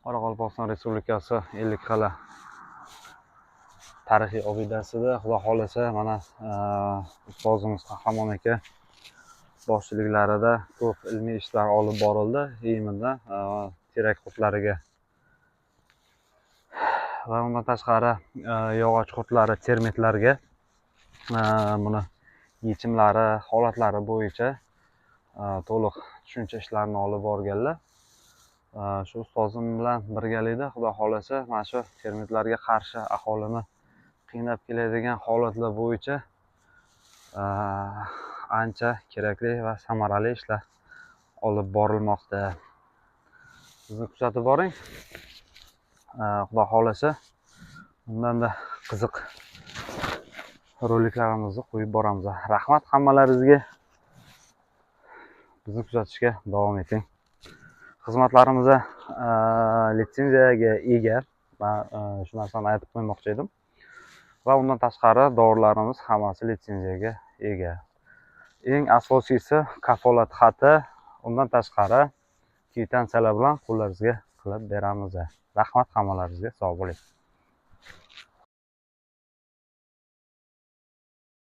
Qoraqalpog'iston Respublikasi Ellikqal'a tarixiy obidasida, xudo xohlasa, mana ustozimiz Qahramon aka boshchiliklarida ko'p ilmiy ishlar olib borildi именно terak qurtlariga va undan tashqari yog'och qurtlari, termitlarga buni yechimlari, holatlari bo'yicha to'liq tushuncha ishlarini olib borganlar. Shu ustozim bilan birgalikda, xudo xohlasa, mana shu termitlarga qarshi aholini qiynab keladigan holatlar bo'yicha ancha kerakli va samarali ishlar olib borilmoqda. Bizni kuzatib boring. Xudo xohlasa, undanda qiziq roliklarimizni qo'yib boramiz. Rahmat hammalaringizga. Bizni kuzatishga davom eting. Xizmatlarimiz litsenziyaga ega. Man shu narsani aytib qo'ymoqchi edim. Va undan tashqari dorilarimiz hammasi litsenziyaga ega. Eng asosiysi kafolat xati, undan tashqari kvitansiyalar bilan qo'llaringizga qilib beramiz. Rahmat hammalaringizga, sog' bo'ling.